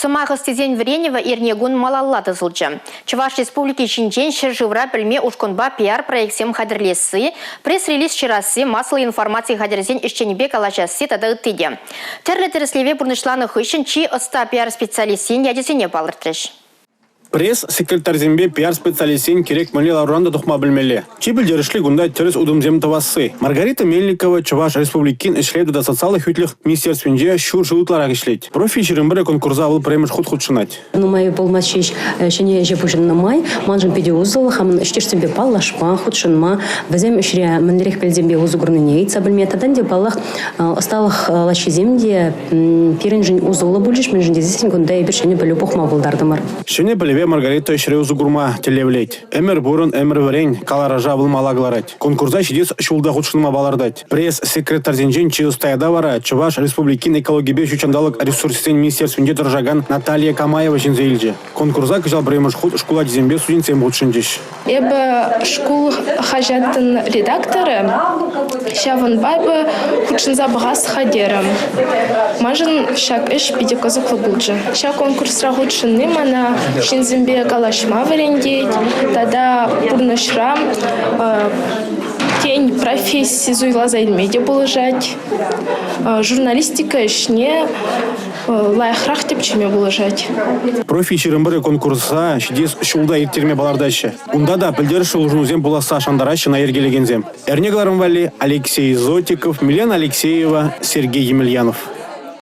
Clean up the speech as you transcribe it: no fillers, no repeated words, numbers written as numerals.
Сӑмах ӑстисен вӗренӗвӗ эрнекун малалла тӑсӑлчӗ. Чӑваш Республики ҫинчен ҫӗршывра пӗлме ушкӑнпа пиар-проектсем хатӗрлесси, пресс-релиз ҫырасси, массӑллӑ информаци хатӗрӗсен ӗҫченӗпе калаҫасси тата ытти те. Тӗрлӗ тӗрӗслеве пурнӑҫланӑ хыҫҫӑн чи ӑста пиар-специалистсен ячӗсене палӑртрӗҫ. Пресс-секретарьсемпе пиар-специалистсен кирек мӗнле ларуран та тухма пӗлмелле. Чи пӗлтерӗшли кунта тӗрӗс утӑмсем тӑвасси. Маргарита Мельникова Чӑваш Республикин ӗҫлев тата социаллӑ хӳтлӗх министерствинче ҫур ҫул ытларах ӗҫлет. Профи 21 конкурса вӑл пӗрремӗш хут хутшӑнать. Нумай пулмасть ҫеҫ ҫӗнӗ ӗҫе пуҫӑннӑ май маншӑн питӗ усӑллӑ хамӑн ӗҫтешсемпе паллашма, хутшӑнма, вӗсем ӗҫре мӗнлерех пӗлсемпе усӑ курнине ыйтса пӗлме тата ӗнтӗ, паллах, ӑсталӑх лаҫҫисем те пирӗншӗн усӑллӑ пулчӗҫ, мӗншӗн тесессӗн кунта эпир ҫӗнӗ пӗлӳ пухма пултартӑмӑр. Ҫӗнӗ пӗлӗве Маргарита ӗҫре усӑ курма тӗллевлет. «Ӗмӗр пурӑн, ӗмӗр вӗрен» каларӑша вӑл мала кӑларать. Конкурса ҫитес ҫулта хутшӑнма палӑртать. Пресс-секретарьсенчен чи ӑста ята вара Чӑваш Республикин экологипе ҫут ҫанталӑк ресурсӗсен министерствинче тӑрӑшакан Наталья Камаева ҫӗнсе илчӗ. Конкурса кӑҫал пӗрремӗш хут шкул ачисемпе студентсем хутшӑнчӗҫ. Эпӗ шкул хаҫатӑн редакторӗ, ҫавӑнпа эпӗ хутшӑнса пӑхас-ха терӗм. Маншӑн ҫак ӗҫ питӗ кӑсӑклӑ пулчӗ. Ҫак конкурсра хутшӑнни мана ҫынсемпе калаҫма вӗрентет тата пурнӑҫра тен, професси суйласа илме те пулӑшать. Журналистика ӗҫне лайӑхрах тӗпчеме пулӑшать. Профи 21 конкурса ҫитес ҫулта ирттерме палӑртаҫҫӗ. Унта та пӗлтерӗшлӗ улшӑнусем пуласса шантараҫҫӗ ӑна йӗркелекенсем. Эрне кӑларӑм валли Алексей Зотиков, Милена Алексеева, Сергей Емельянов.